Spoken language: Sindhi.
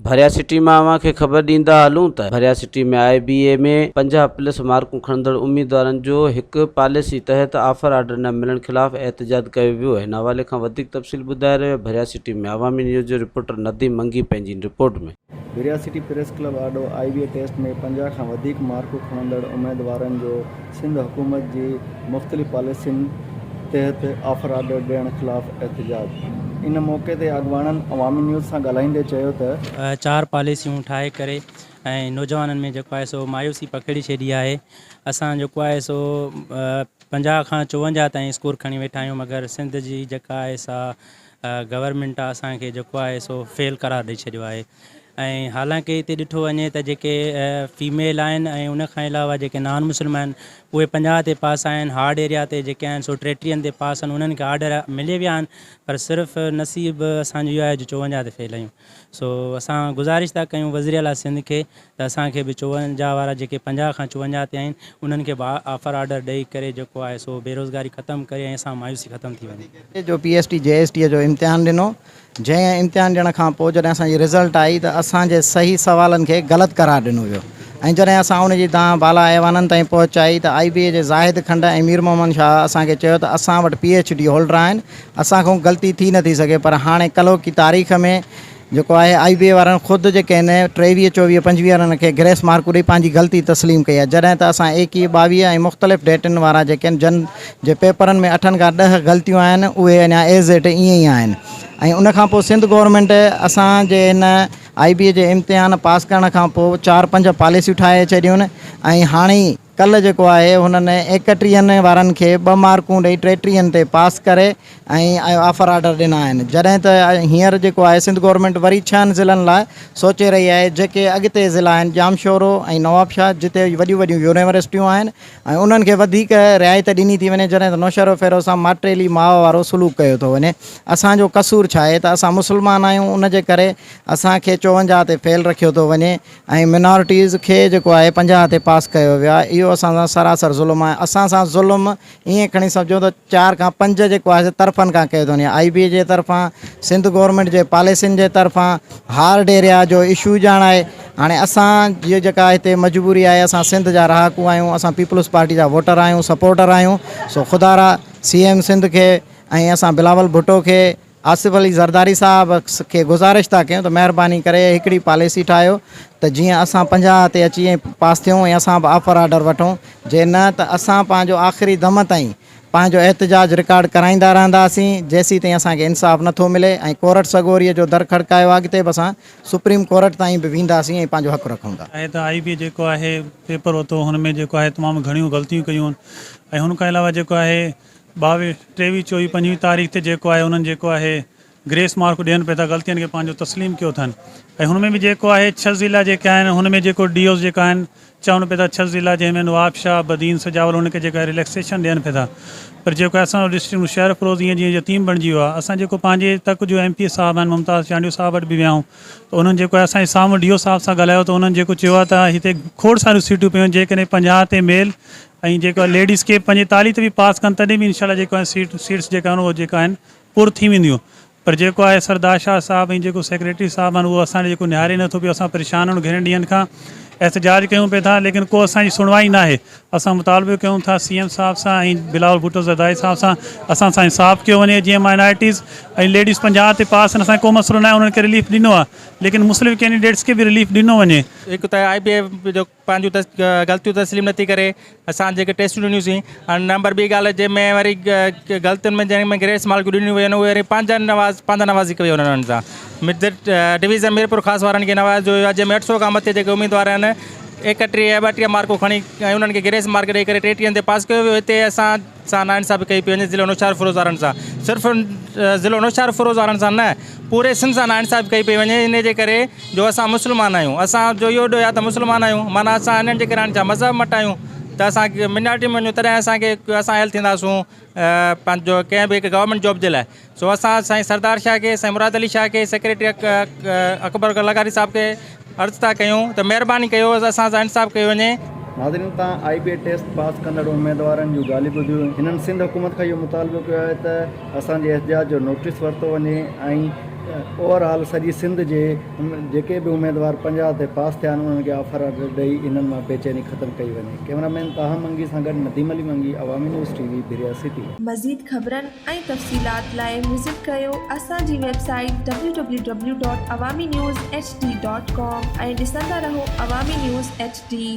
ڀريا سٽي مان اوهان کي خبر ڏيندا هلون ته ڀريا سٽي ۾ آء بي اي ۾ 50 پلس مارڪون کڻندڙ اميدوارن جو هڪ پاليسي تحت آفر آرڊر نه ملڻ خلاف احتجاج ڪيو ويو. هن حوالي کان وڌيڪ تفصيل ٻڌائي رهيو آهي ڀريا سٽي ۾ عوامي نيوز جو رپورٽر نديم منگي پنهنجي هن رپورٽ ۾. ڀريا سٽي پريس ڪلب آڏو آء بي اي ٽيسٽ ۾ 50 کان وڌيڪ مارڪون کڻندڙ اميدوارن جو سنڌ حڪومت جي مختلف پاليسين تحت آفر آرڊر ڏيڻ خلاف احتجاج. ان موقعي تي اڳواڻن عوامي نيوز سان ڳالهائيندي چيو ته. چار پاليسيون ٺاهي ڪري ۽ نوجوانن ۾ جيڪو آهي سو مايوسي پکيڙي ڇڏي آهي اسان جيڪو آهي سو 50 کان 54 تائين اسڪور کڻي ويٺا آهيون مگر سنڌ جي جيڪا آهي سا گورنمينٽ اسان کي جيڪو آهي سو فيل قرار ڏئي ڇڏيو آهي ۽ حالانڪه هتي ڏٺو وڃي ته جيڪي فيميل آهن ۽ ان کان علاوه جيڪي نان مسلم آهن اهي 50 تي پاس آهن هارڊ ايريا تي جيڪي آهن سو 33 تي پاس آهن انهن کي آرڊر ملي ويا آهن پر صرف نصيب اسان جو اهو آهي جو 54 تي فيل آهيون سو اسان گذارش ٿا ڪيون وزير اعليٰ سنڌ کي ته اسان کي به 54 وارا جيڪي 50 کان 54 تي آهن انهن کي به آفر آرڊر ڏئي ڪري جيڪو آهي سو بيروزگاري ختم ڪري ۽ اسان مايوسي ختم ٿي وڃي. جو P S T J S T جو امتحان ڏنو جنهن امتحان ڏيڻ کان پوء جڏهن اسان جي رزلٽ آئي ته اسان جي صحيح سوالن کي غلط قرار ڏنو ويو ۽ جڏهن اسان ان جي دانهن بالا ايوانن تائين پهچائي ته آئي بي اي جي زاهد کنڊ ۽ مير محمد شاهه اسان کي چيو ته اسان وٽ پي ايڇ ڊي هولڊر آهن اسان کان غلطي ٿي نٿي سگهي پر هاڻي ڪلهوڪي تاريخ ۾ جيڪو آهي آئي بي اي وارن خود جيڪي آهن 23، 24، 25 وارن کي گريس مارڪون ڏئي پنهنجي غلطي تسليم ڪئي آهي جڏهن ته اسان 21، 22 ۽ مختلف ڊيٽن وارا جيڪي آهن جن جي پيپرن ۾ اٺن کان 10 غلطيون آهن اهي اڃا ايز it ائين ئي آهن ۽ ان کان پوء سنڌ گورنمينٽ اسان جي هن آئي بي اي جي امتحان پاس ڪرڻ کان پوء چار پنج پاليسيون ٺاهي ڇڏيون ۽ هاڻي ڪلهه جيڪو آهي هنن ايڪٽيهن وارن کي ٻه مارڪون ڏئي ٽيٽيهن تي پاس ڪري ۽ آفر آرڊر ڏنا آهن جڏهن ته هينئر جيڪو آهي سنڌ گورنمينٽ وري ڇهن ضلعن لاء سوچي رهي آهي جيڪي اڳتي ضلعا آهن ڄامشورو ۽ نوابشاهه جتي وڏيون وڏيون يونيورسٽيون آهن ۽ انهن کي وڌيڪ رعايت ڏني ٿي وڃي جڏهن ته نوشهروفيروز سان ماٽيلي ماء وارو سلوڪ ڪيو ٿو وڃي اسان جو قصور ڇا آهي ته اسان مسلمان آهيون ان جي ڪري اسان کي 54 تي فيل رکيو ٿو وڃي ۽ منارٽيز کي جيڪو آهي 50 تي پاس ڪيو ويو آهي اهو اسان سان سراسر ظلم آهي اسان سان ظلم ائين کڻي سمجهو ته چار کان پنج جيڪو آهي طرفن کان ڪيو ٿو وڃي آئي بي جي طرفان سنڌ گورنمينٽ جي پاليسين جي طرفان هارڊ ايريا جو اشو ڄاڻائي هاڻي اسان جي جيڪا هتي مجبوري آهي اسان سنڌ جا رهاڪو آهيون اسان پيپلز پارٽي جا ووٽر آهيون سپورٽر آهيون سو خدارا سي ايم سنڌ کي ۽ اسان بلاول ڀٽو کي آصف علي زرداري صاحب کي گذارش ٿا ڪيون ته مهرباني ڪري هڪڙي پاليسي ٺاهيو ته جيئن اسان 50 تي اچي ۽ پاس ٿيون ۽ اسان به آفر آرڊر وٺون جي نه ته اسان پنهنجو آخري دم تائين پنهنجو احتجاج رڪارڊ ڪرائيندا رهنداسين جيسيتائين اسان کي انصاف نه ٿو ملي ۽ ڪورٽ سڳوريء جو در کڙڪايو اڳتي به اسان سپريم ڪورٽ تائين به وينداسين ۽ پنهنجو حق رکون ٿا. آهي ته آئي بي جيڪو آهي پيپر ورتو هن ۾ جيڪو آهي تمام گهڻيون غلطيون ڪيون ۽ هن کان علاوه جيڪو آهي 22، 23، 24، 25 تاريخ تي جيڪو آهي انهن جيڪو آهي گريس مارڪ ڏين پئي ٿا غلطين کي پنهنجو تسليم ڪيو اٿن ۽ هن ۾ به جيڪو آهي ڇهه ضلعا جيڪي آهن هن ۾ جيڪو ڊي اوز جيڪا آهن چون پئي ٿا ڇهه ضلعا جنهن ۾ نواب شاهه بدين سجاول هن کي جيڪو آهي رليڪسيشن ڏين پئي ٿا پر جيڪو آهي اسان جو ڊسٽرڪٽ نوشهروفيروز ائين جيئن يتيم بڻجي ويو آهي اسان جيڪو پنهنجي تڪ جو ايم پي اي صاحب آهن ممتاز چانڊيو صاحب وٽ به ويا آهيون ته انهن جيڪو آهي اسان جي سامهون ڊي او صاحب سان ڳالهايو ته انهن جيڪو چيو آهي ته هتي کوڙ ساريون سيٽون پيون آهن جيڪڏهن 50 تي ميل ۽ جيڪو آهي ليڊيز کي 45 تي به پاس ڪن تڏهن به انشاء الله جيڪو آهي سيٽ سيٽس جيڪا آهن اهو جيڪا آهن پر ٿي وينديون پر جيڪو آهي سردار شاهه صاحب ۽ جيڪو سيڪريٽري صاحب آهن اهو اسان ڏي جيڪو نهاري نٿو پيو اسان پريشان آهيون گهڻن ڏينهن کان احتجاج ڪيون پئي ٿا ليڪن ڪو اسان جي سڻوائي ناهي اسان مطالبو ڪيون ٿا سي ايم صاحب سان ۽ بلاول ڀٽو زرداري صاحب سان اسان سان انصاف ڪيو وڃي جيئن مائنارٽيز ۽ ليڊيز 50 تي پاس آهن اسان کي ڪو مسئلو ناهي انهن کي رليف ڏنو آهي ليڪن مسلم ڪينڊيڊيٽس کي به رليف ڏنو وڃي. هڪ ته آء بي اي جو پنهنجون غلطيون تسليم نٿي ڪري اسان جيڪي ٽيسٽون ڏنيون سين ۽ نمبر ٻي ڳالهه جنهن ۾ وري غلطين ۾ جنهن ۾ گريس مارڪون ڏنيون ويون آهن اهي وري پنهنجا نواز پنهنجا نوازي ڪئي انهن سان ڊويزن ميرپور خاص وارن کي نوازيو ويو آهي جنهن ۾ 800 کان مٿي جيڪي اميدوار آهن 31 32 مارڪون کڻي ۽ انهن کي گريس مارڪ ڏئي ڪري 33 تي پاس ڪيو ويو هتي اسان سان ناانصافي ڪئي پئي وڃي ضلعو نوشهروفيروز وارن سان صرف ضلعو نوشهروفيروز وارن سان نه پوري سنڌ سان ناانصافي ڪئي پئي وڃي ان جي ڪري جو اسان مسلمان آهيون اسان جو اهو ڏوهه آهي ته مسلمان آهيون معنيٰ اسان انهن جي ڪري هاڻي ڇا مذهب مٽايون ته اسان منارٽي ۾ وڃون تڏهن اسان کي اسان اهل ٿينداسون پنهنجو ڪنهن به هڪ گورنمينٽ جاب جي لاء سو اسان سائين سردار شاهه کي سائين مراد علي شاهه کي سيڪريٽري اڪبر لغاري صاحب کي عرض ٿا ڪيون ته مهرباني ڪيو اسان سان انصاف ڪيو وڃي. ناظرين تان آئي بي اي ٽيسٽ پاس ڪندڙ اميدوارن جون ڳالهيون ٻڌيون هنن سنڌ حڪومت کان اهو مطالبو ڪيو آهي ته اسان جي احتجاج جو نوٽيس ورتو وڃي ۽ اوور آل سڄي سنڌ جي جيڪي به اميدوار 50 تي پاس ٿيا آهن انهن کي آفر آرڊر ڏئي انهن مان بيچيني ختم ڪئي وڃي. ڪئميرا مين طه منگي سان گڏ Nadeem Ali Mangi, Awami news T V, Bhiria city. مزيد خبرن ۽ تفصيلات لاء وزٽ ڪريو اسان جي website W W W dot Awami news H D dot com ۽ ڏسندا رهو عوامي نيوز ايڇ ڊي.